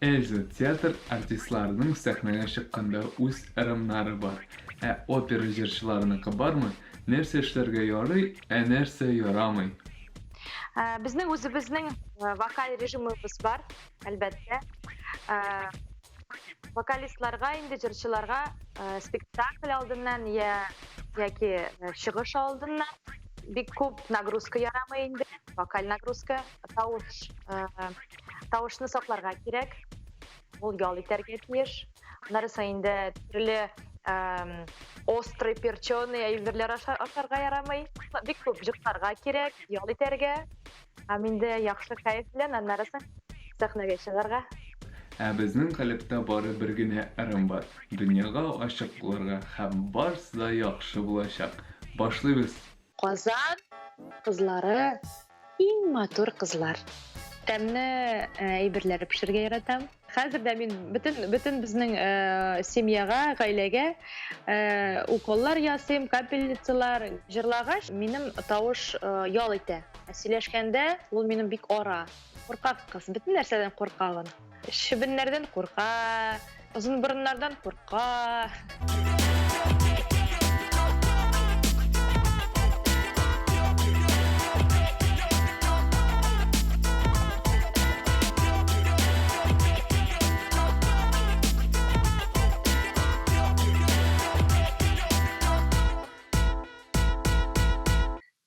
Эльза, театр артистларының сәхнәгә чыкканда үз ырымнары бар. Ә опера җырчыларыныкы бармы? Нәрсә эшләргә ярый, ә нәрсә ярамый? Безнең үзебезнең вокаль режимыбыз бар, әлбәттә. Вокалистларга инде җырчыларга спектакль алдыннан я яки чыгыш алдыннан бик күп нагрузка ярамый инде, вокаль нагрузка, тавыш тавышны сакларга кирәк. Ул ял итәргә тиеш. Аннары соң инде төрле острый перченый әйберләр ашарга ярамый. Бик күп йокларга кирәк, ял итәргә. Һәм инде яхшы кәеф белән аннары соң сәхнәгә чыгарга. Ә безнең калебтә бары бер генә ырым бар, дөньяга ачык булырга һәм барысы да яхшы булачак. Башлыйбыз! Казан кызлары иң матур кызлар. Тәмле әйберләр пешерергә яратам. Хәзер дә мин бөтен бөтен безнең семьяга, гаиләгә уколлар ясыйм, капельницалар. Җырлагач, минем тавыш ял итә. Ә сөйләшкәндә ул минем бик ара. Куркак кыз, бөтен нәрсәдән курка ул. Чебеннәрдән курка, озын борыннардан курка.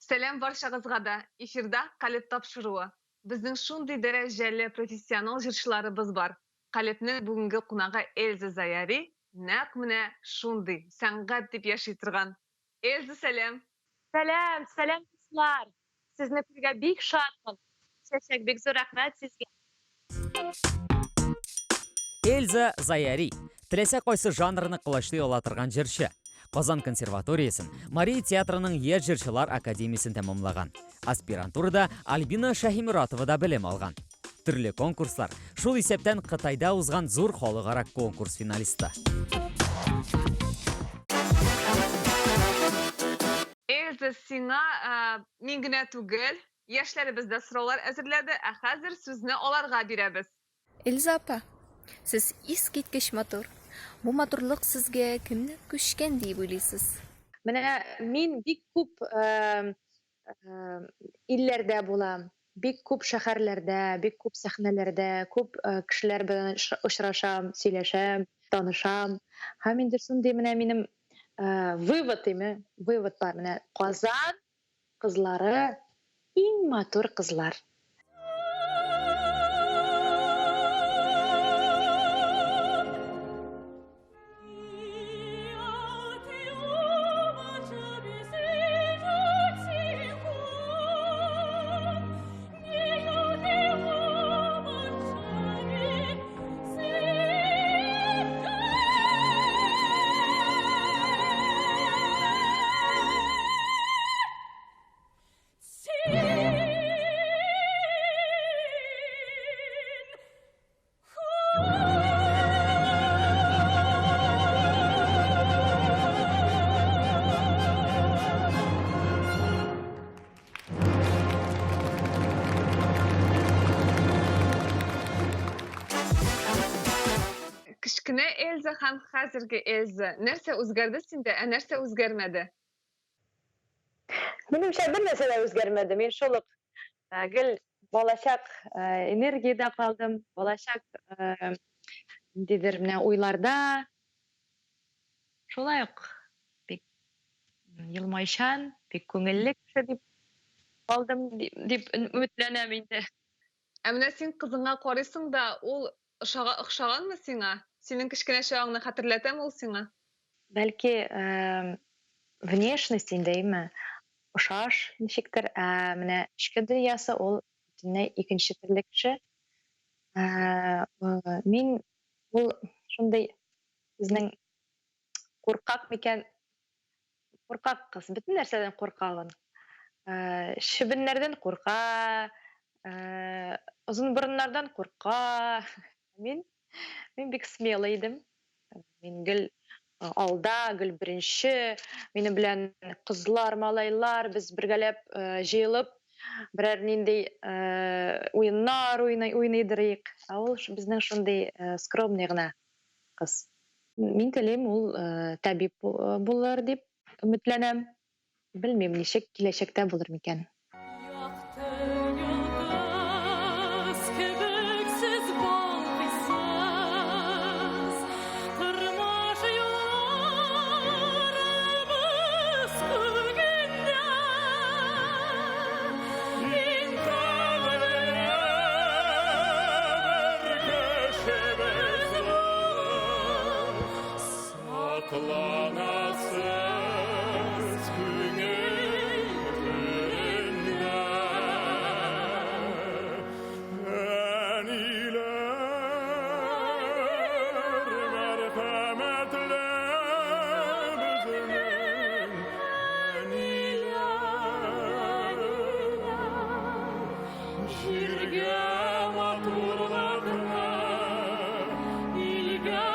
Сәлам барчагызга да! Эфирда Калеб тапшыруы. Безнең шундый дәрәҗәле профессионал җырчыларыбыз бар. Калебнең бүгенге кунагы Эльза Заяри нәкъ менә шундый, сәнгать дип яши торган. Эльза, сәлам! Сәлам, сәлам дуслар! Сезне күрергә бик шатмын. Чәчәк, бик зур рәхмәт сезгә. Эльза Заяри, теләсә кайсы жанрны колачлый ала торган җырчы. Казан консерваториясен, Мария театрының яшь җырчылар академиясен тәмамлаган. Аспирантурада Альбина Шаһиморатовада белем алган. Төрле конкурслар, шул исәптән Кытайда узган зур халыкара конкурс финалисты. Эльза, сиңа мин генә түгел, яшьләребез дә сораулар әзерләде, ә хәзер сүзне аларга бирәбез. Эльза апа, сез искиткеч матур. Бу матурлык сезгә кемнән күчкән диеп уйлыйсыз? Менә мин бик күп илләрдә булам, бик күп шәһәрләрдә, бик күп сәхнәләрдә, күп кешеләр белән очрашам, сөйләшәм, танышам. Һәм инде шундый менә минем вывод име, вывод бар. Менә Казан кызлары иң матур кызлар. Кечкенә Эльза һәм хәзерге Эльза. Нәрсә үзгәрде синдә, ә нәрсә үзгәрмәде? Минемчә, бер нәрсә дә үзгәрмәде. Мин шул ук гел балачак энергиядә калдым, балачак ниндидер менә уйларда. Шулай ук бик елмайчан, бик күңелле кеше дип калдым дип өметләнәм инде. Ә менә син кызыңа карыйсың да, ул охшаганмы сиңа? Синең кечкенә чагыңны хәтерләтәме ул сиңа? Бәлки, внешность инде, әйме, ошаш ничектер, ә менә эчке дөньясы ул бөтенләй икенче төрле кеше. Мин ул шундый безнең куркак микән? Куркак кыз, бөтен нәрсәдән курка ул. Чебеннәрдән курка, озын борыннардан курка. Мин мин бик смелый идем. Мин гел алда, гел беренче. Минем белән кызлар, малайлар, без бергәләп җыелып, берәр нинди уеннар уйный, уйныйдырыйк. Ә ул безнең шундый скромный гына кыз. Мин телим ул табиб булыр дип өметләнәм. Белмим, ничек киләчәктә булыр микән. Якты йолдыз кебек сез балкыйсыз, Тормыш юлларыбыз күгендә. Иң кадерле бер кешебез булып, Сакланасыз күңел түрендә. Әниләр мәрхәмәтле безнең әниләр. Җиргә матурлыкны, илгә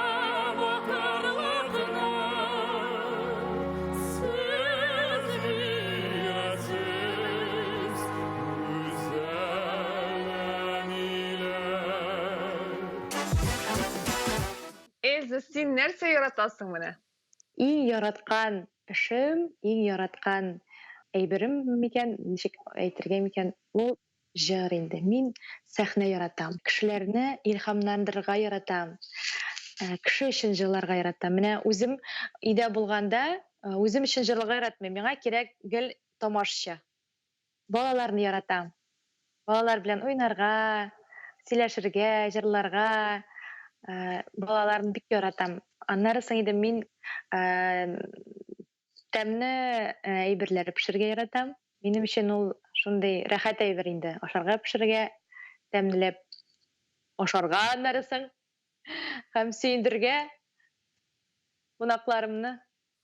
батырлыкны сез бирәсез, гүзәл әниләр. Эльза, син нәрсә яратасың менә? Иң яраткан эшем, иң яраткан әйберем микән, ничек әйтергә микән, ул җыр инде. Мин сәхнә яратам. Кешеләрне илһамландырырга яратам. Э, кеше өчен җырларга яратам. Менә үзем өйдә булганда, э, үзем өчен җырларга яратмыйм. Миңа кирәк гел тамашчы. Балаларны яратам. Балалар белән уйнарга, сөйләшергә, җырларга. Э, балаларны бик яратам. Аннары соң инде мин Тәмле әйберләр пешерергә яратам. Минем өчен ул шундый рәхәт әйбер инде. Ашарга пешерергә, тәмлеләп ашарга аннары соң һәм сөендерергә кунакларымны.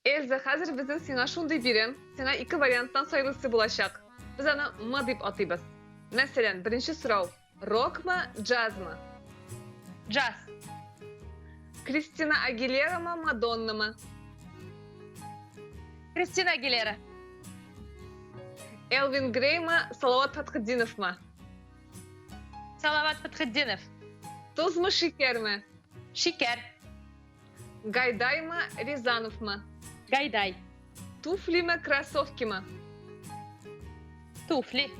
Эльза, хәзер безнең сиңа шундый бирем, сиңа ике варианттан сайлыйсы булачак. Без аны М дип атыйбыз. Мәсәлән, беренче сорау, Рокмы, джазмы? Джаз. Кристина Агилерамы, Мадоннамы? Кристина Агилера. Элвин Греймы, Салават Фатхетдиновмы? Салават Фатхетдинов. Тозмы, шикәрме? Шикәр. Гайдаймы, Рязановмы? Гайдай. Туфлимы, кроссовкимы? Туфли.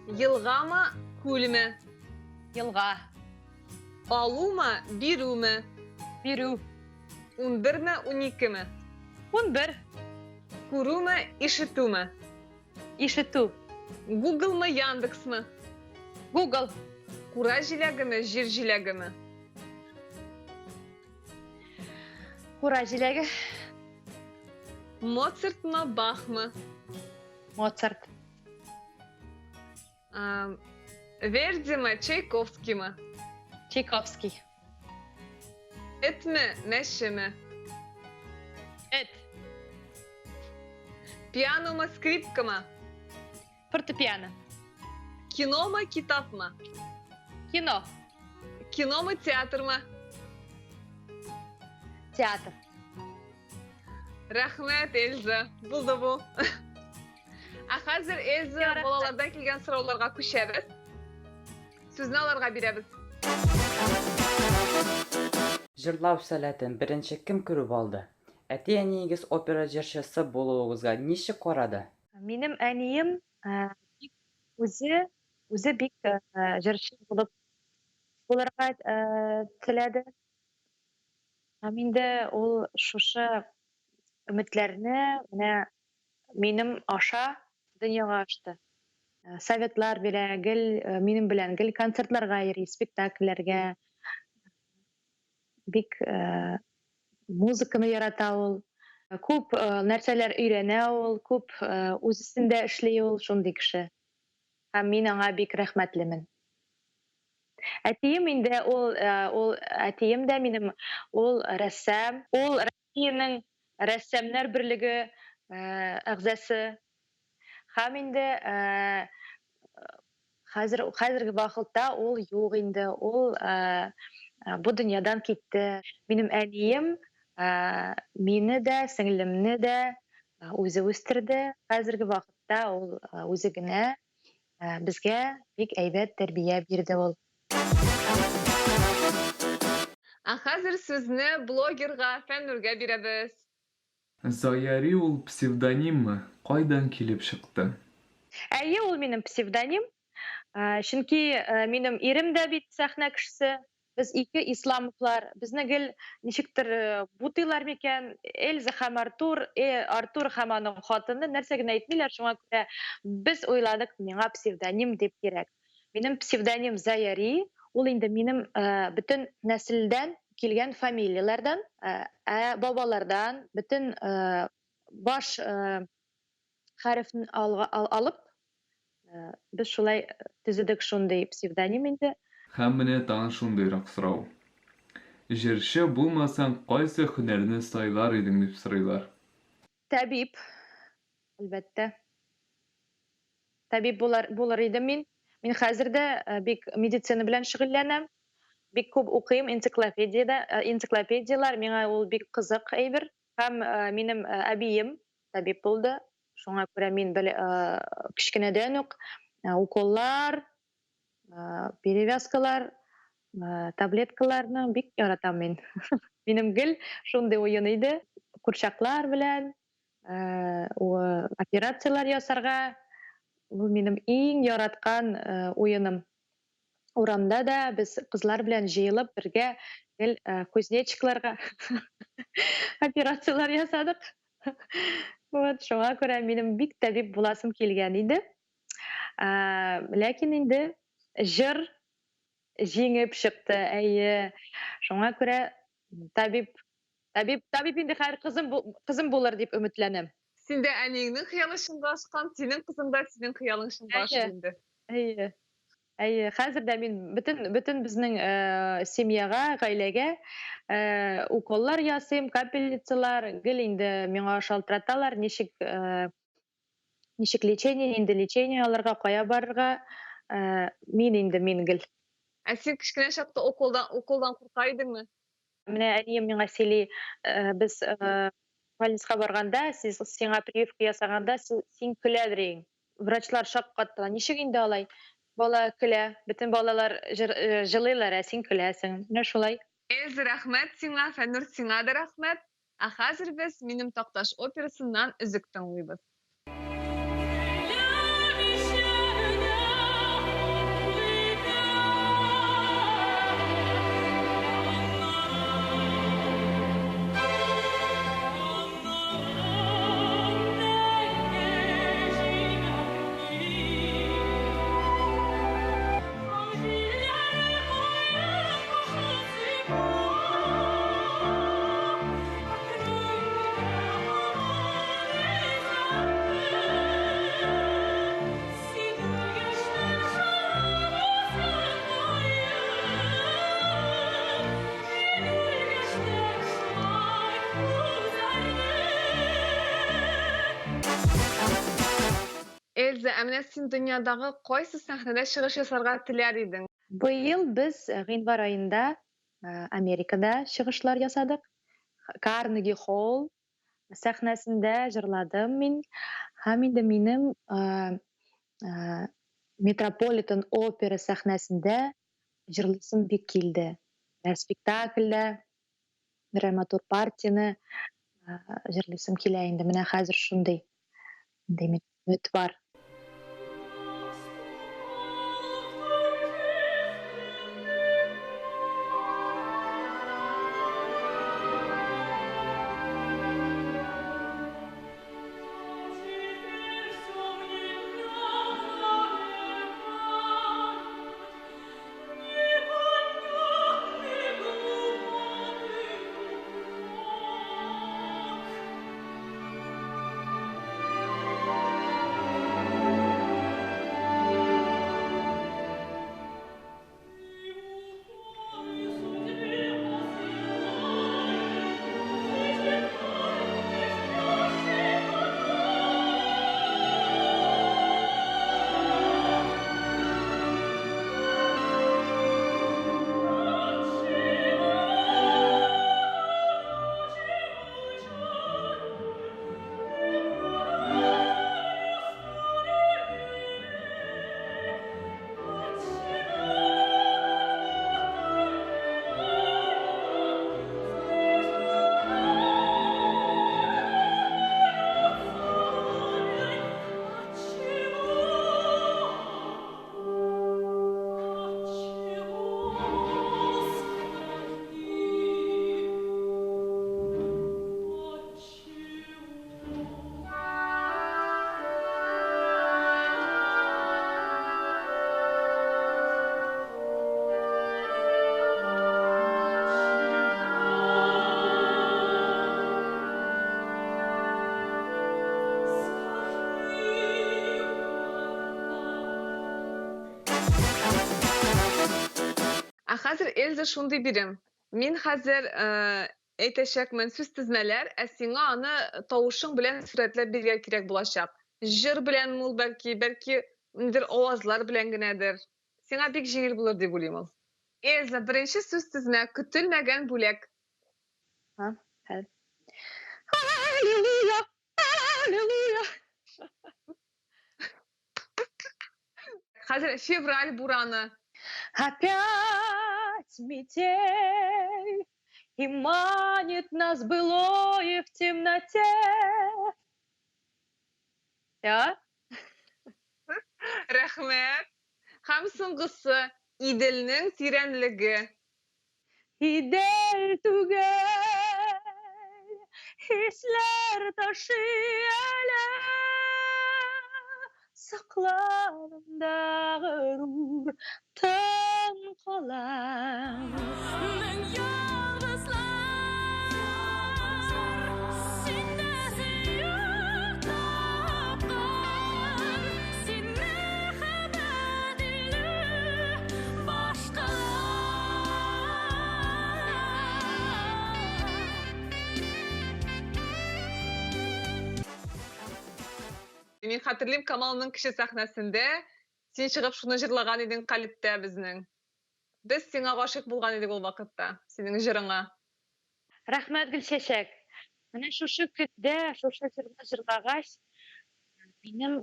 Елгамы, күлме? Елга. Алумы, бирүме? Бирү. Унберме, уникеме? 11. Күрүме, ишетүме? Ишетү. Гуглмы, Яндексмы? Гугл. Кура җиләгеме, җир җиләгеме? Кура җиләге. Моцартмы, Бахмы? Моцарт. Вердимы, Чайковскиймы? Чайковский. Этме, мәчеме? Эт. Пианомы, скрипкамы? Фортепиано. Киномы, китапмы? Кино. Киномы, театрмы? Театр. Рәхмәт, Эльза. Булды бу. Ә хәзер Эльза балалардан килгән сорауларга күчәбез. Сүзне аларга бирәбез. Җырлау сәләтен беренче кем күреп алды? Әти-әниегез опера җырчысы булуыгызга ничек карады? Минем әнием бик үзе үзе бик җырчы булып булырга теләде. Һәм инде ул шушы өметләрне менә минем аша дөньяга ачты. Советлар бирә, гел минем белән гел концертларга йөри, спектакльләргә. Бик музыканы ярата ул. Күп нәрсәләр өйрәнә ул, күп үз өстендә эшли ул, шундый кеше. Һәм мин аңа бик рәхмәтлемен. Әтием инде ул, ул әтием дә минем, ул рәссам, ул Россиянең рәссамнар берлеге әгъзасы. Һәм инде хәзер хәзерге вакытта ул юк инде, ул бу дөньядан китте. Минем әнием мине дә, сеңлемне дә үзе үстерде. Хәзерге вакытта ул үзе генә. Безгә бик әйбәт тәрбия бирде ул. Ә хәзер сүзне блогерга Фәннүргә бирәбез. Заяри ул псевдониммы? Кайдан килеп чыкты? Әйе, ул минем псевдоним. Чөнки минем ирем дә бит сәхнә кешесе. Без ике Исламовлар, безне гел ничектер бутыйлар микән? Эльза һәм Артур, Артур һәм аның хатыны нәрсә генә әйтмиләр, шуңа күрә без уйладык, миңа псевдоним дип кирәк. Минем псевдоним Заяри, ул инде минем бөтен нәселдән килгән фамилияләрдән, ә бабалардан бөтен баш хәрефен алып, без шулай төзедек шундый псевдоним инде. Һәм менә тагын шундыйрак сорау. Җырчы булмасаң, кайсы һөнәрне сайлар идең, дип сорыйлар. Табиб, әлбәттә. Табиб булар, булыр идем мин. Мин хәзер дә бик медицина белән шөгыльләнәм. Бик күп укыйм энциклопедиядә, энциклопедияләр миңа ул бик кызык әйбер. Һәм минем әбием табиб булды. Шуңа күрә мин кечкенәдән үк уколлар, перевязкалар, таблеткаларны бик яратам мин. Минем гел шундый уен иде. Курчаклар белән операцияләр ясарга. Бу минем иң яраткан уеным. Урамда да без кызлар белән җыелып бергә гел кузнечикларга операцияләр ясадык. Вот, шуңа күрә минем бик табиб буласым килгән иде. Ләкин инде җыр җиңеп чыкты, әйе. Шуңа күрә табиб, табиб, табиб инде хәзер кызым, кызым булыр дип өметләнәм. Синдә әниеңнең хыялы чынга ашкан, синең кызың да синең хыялың чынга ашыр инде. Әйе. Әйе, хәзер дә мин бөтен бөтен безнең семьяга, гаиләгә уколлар ясыйм, капельницалар, гел инде миңа шалтыраталар, ничек ничек лечение, нинди лечение алырга, кая барырга, мин инде мин гел. Ә син кечкенә чакта уколдан уколдан курка идеңме? Менә әнием миңа сөйли, без больницага барганда, сез сиңа прививка ясаганда, син көләдер идең. Врачлар шаккаттылар. Ничек инде алай? Бала көлә, бөтен балалар җылыйлар, ә син көләсең. Менә шулай. Эльза, рәхмәт сиңа, Фәннур, сиңа да рәхмәт. Ә хәзер без Минем Такташ операсыннан өзек тыңлыйбыз. Эльза, ә менә син дөньядагы кайсы сәхнәдә чыгыш ясарга теләр идең? Быел без гыйнвар аенда Америкада чыгышлар ясадык. Карнеги Холл сәхнәсендә җырладым мин. Һәм инде минем Метрополитен опера сәхнәсендә җырлыйсым бик килде. Берәр спектакльдә, берәр матур партияне җырлыйсым килә инде. Менә хәзер шундый өмет бар. Хәзер Эльза шундый бирем. Мин хәзер әйтәчәкмен сүз тезмәләр, ә сиңа аны тавышың белән сурәтләп бирергә кирәк булачак. Җыр беләнме ул бәлки, бәлки ниндидер авазлар белән генәдер. Сиңа бик җиңел булыр дип уйлыйм ул. Эльза, беренче сүз тезмә, көтелмәгән бүләк. Ха, хәл. Аллилуйя! Аллилуйя! Хәзер февраль бураны. Опять метель и манит нас былое в темноте. Я? Рәхмәт. Һәм соңгысы, Иделнең тирәнлеге. Идел түгел, хисләр ташый әле. Сакланымда горур тын калам. Мең ялгызлар синдә сөю тапкан, син мәхәббәт иле башкала. Мин хәтерлим, Камалның кече сәхнәсендә син чыгып шуны җырлаган идең Калебтә безнең. Без сиңа гашыйк булган идек ул вакытта, синең җырыңа. Рәхмәт, Гөлчәчәк. Менә шушы көндә, шушы җырны җырлагач, минем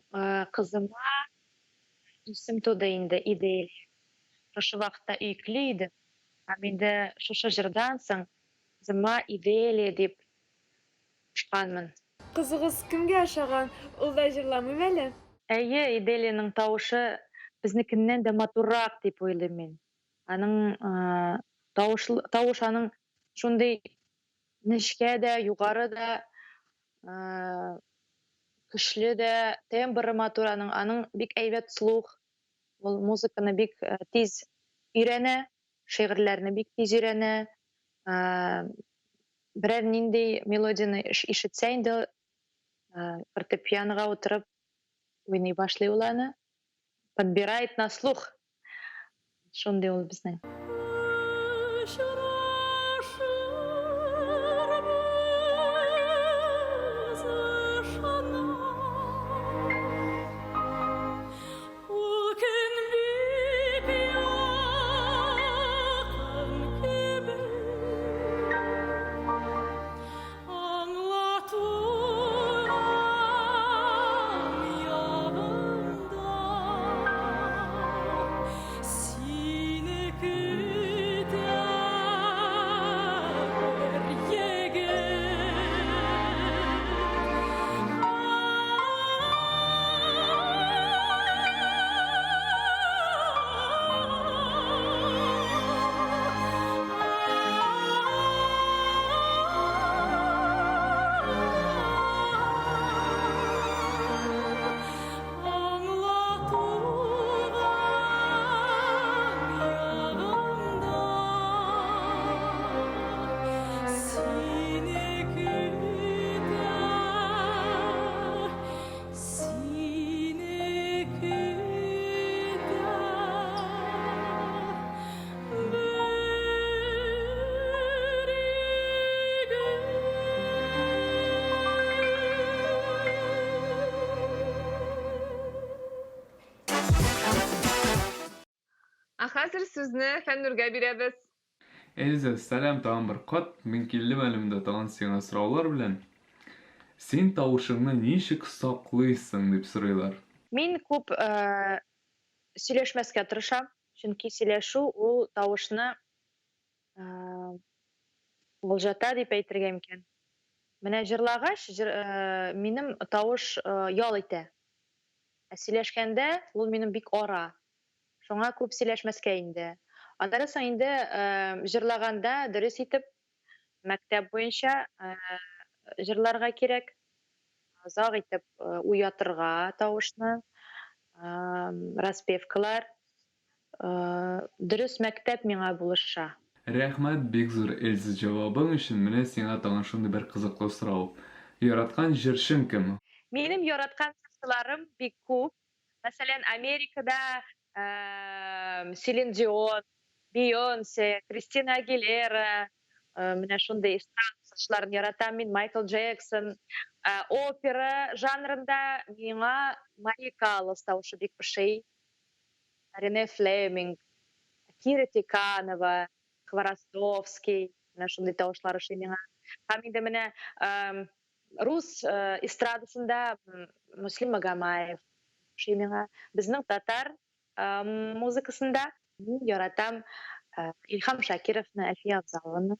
кызыма исем туды инде, Иделия. Шушы вакытта өйкле идем. Һәм инде шушы җырдан соң кызыма Иделия дип кушканмын. Кызыгыз кемгә ошаган, ул да җырламыймы әле? Әйе, Иделиянең тавышы безнекеннән дә матуррак дип уйлыйм мин. Аның тавыш тавыш аның шундый нечкә дә, югары да, көчле дә, тембры матур аның, аның бик әйбәт слух, ул музыканы бик тиз өйрәнә, шигырьләрне бик тиз өйрәнә. Берәр нинди мелодияне ишетсә инде, фортепианога утырып уйный башлый ул аны. Подбирает на слух. Шундый ул безнең. Очрашырбыз ышанам. Ул көн бик якын кебек. Аңла туган ягымда сине көтә бер егет. Сине көтә Ә хәзер сүзне Фәннүргә бирәбез. Эльза, сәлам тагын бер кат. Мин килдем әле монда тагын сиңа сораулар белән. Син тавышыңны ничек саклыйсың, дип сорыйлар. Мин күп сөйләшмәскә тырышам, чөнки сөйләшү ул тавышны болжата дип әйтергә микән. Менә җырлагач, минем тавыш ял итә. Ә сөйләшкәндә ул минем бик ара. Шуңа күп сөйләшмәскә инде. Аннары соң инде җырлаганда дөрес итеп мәктәп буенча җырларга кирәк. Озак итеп уятырга тавышны, распевкалар. Дөрес мәктәп миңа булыша. Рәхмәт бик зур Эльза җавабың өчен, менә сиңа тагын шундый бер кызыклы сорау. Яраткан җырчың кем? Минем яраткан җырчыларым бик күп. Мәсәлән, Америкада Селин Дион. Бейонсе, Кристина Агилера, менә шундый эстрада җырчыларын яратам мин, Майкл Джексон. Опера жанрында миңа Мария Каллас тавышы бик ошый. Рене Флеминг, Кира Тиканова, Хворостовский, менә шундый тавышлар ошый миңа. Һәм инде менә рус эстрадасында Муслим Магомаев ошый миңа. Безнең татар музыкасында мин яратам Илһам Шакировны, Әлфия Авзалованы.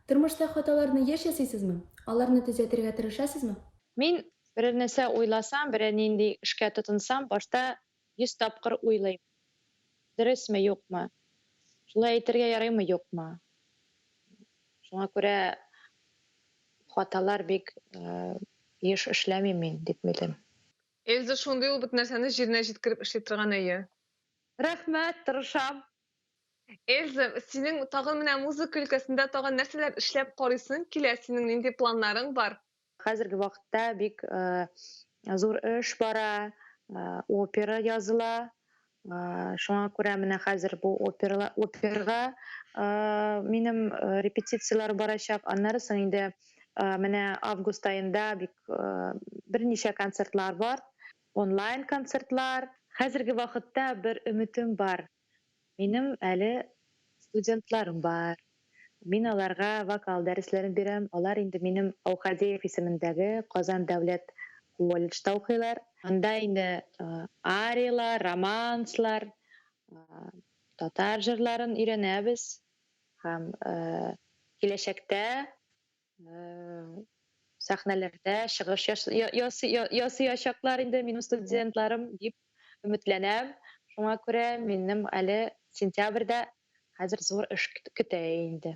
Тормышта хаталарны еш ясыйсызмы? Аларны төзәтергә тырышасызмы? Мин берәр нәрсә уйласам, берәр нинди эшкә тотынсам, башта 100 тапкыр уйлыйм. Дөресме, юкмы? Шулай әйтергә ярыймы, юкмы? Шуңа күрә хаталар бик еш эшләмим мин, дип уйлыйм. Эльза шундый ул бөтен нәрсәне җиренә җиткереп эшли торган, әйе. Рәхмәт, тырышам. Эльза, синең тагын менә музыка өлкәсендә тагын нәрсәләр эшләп карыйсың килә? Синең нинди планнарың бар? Хәзерге вакытта бик зур эш бара, опера языла. Шуңа күрә менә хәзер бу опера операга минем репетицияләр барачак. Аннары соң инде менә август аенда бик берничә концертлар бар, онлайн концертлар. Хәзерге вакытта бер өметем бар. Минем әле студентларым бар. Мин аларга вокал дәресләрен бирәм. Алар инде минем Аухадеев исемендәге Казан дәүләт колледжда укыйлар. Анда инде ариялар, романслар, татар җырларын өйрәнәбез һәм киләчәктә Сәхнәләрдә чыгыш ясыячаклар инде минем студентларым дип өметләнәм. Шуңа күрә минем әле сентябрьдә хәзер зур эш көтә инде.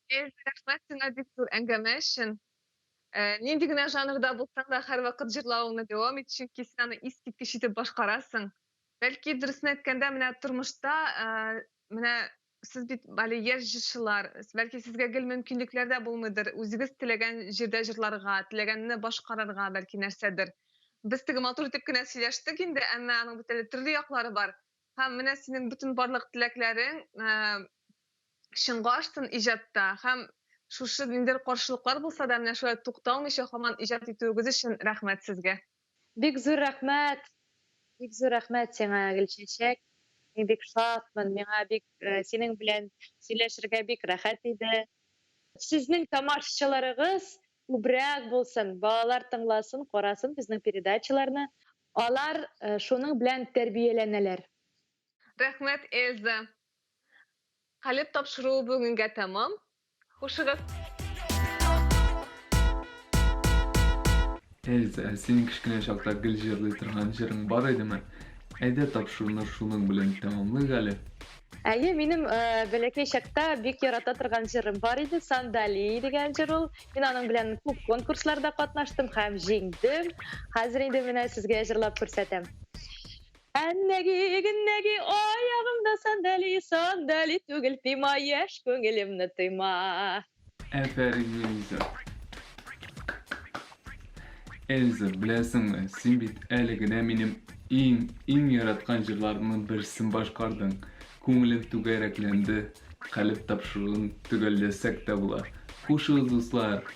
Эльза, рәхмәт сиңа бик зур әңгәмә өчен. Нинди генә жанрда булсаң да, һәрвакыт җырлавыңны дәвам ит, чөнки син аны искиткеч итеп башкарасың. Бәлки, дөресен әйткәндә, менә тормышта, менә Сез бит әле яшь җырчылар, бәлки сезгә гел мөмкинлекләр дә булмыйдыр, үзегез теләгән җирдә җырларга, теләгәнне башкарырга, бәлки нәрсәдер. Без теге матур итеп кенә сөйләштек инде, әмма аның бит әле төрле яклары бар. Һәм менә синең бөтен барлык теләкләрең чынга ашсын иҗатта һәм шушы ниндидер каршылыклар булса да, менә шулай тукталмыйча һаман иҗат итүегез өчен рәхмәт сезгә. Бик зур рәхмәт! Бик зур рәхмәт сиңа, Гөлчәчәк. Мин бик шатмын, миңа бик синең белән сөйләшергә бик рәхәт иде. Сезнең тамашчыларыгыз күбрәк булсын, балалар тыңласын, карасын безнең передачаларны. Алар шуның белән тәрбияләнәләр. Рәхмәт, Эльза. Калеб тапшыруы бүгенгә тәмам. Хушыгыз. Эльза, ә синең кечкенә чакта гел җырлый торган җырың бар идеме? Әйдә тапшыруны шуның белән тәмамлыйк әле. Әйе, минем э, бәләкәй чакта бик ярата торган җырым бар иде, Сандали дигән җыр ул. Мин аның белән күп конкурсларда катнаштым һәм җиңдем. Хәзер инде менә сезгә җырлап күрсәтәм. Әннәги, геннәги, аягымда сандали, сандали түгел, тыйма, яшь күңелемне тыйма. Афәрин, Эльза. Эльза, беләсеңме, син бит әле генә минем иң, иң яраткан җырларымның берсен башкардың. Күңелем түгәрәкләнде. Калеб тапшыруын төгәлләсәк тә була. Хушыгыз, дуслар!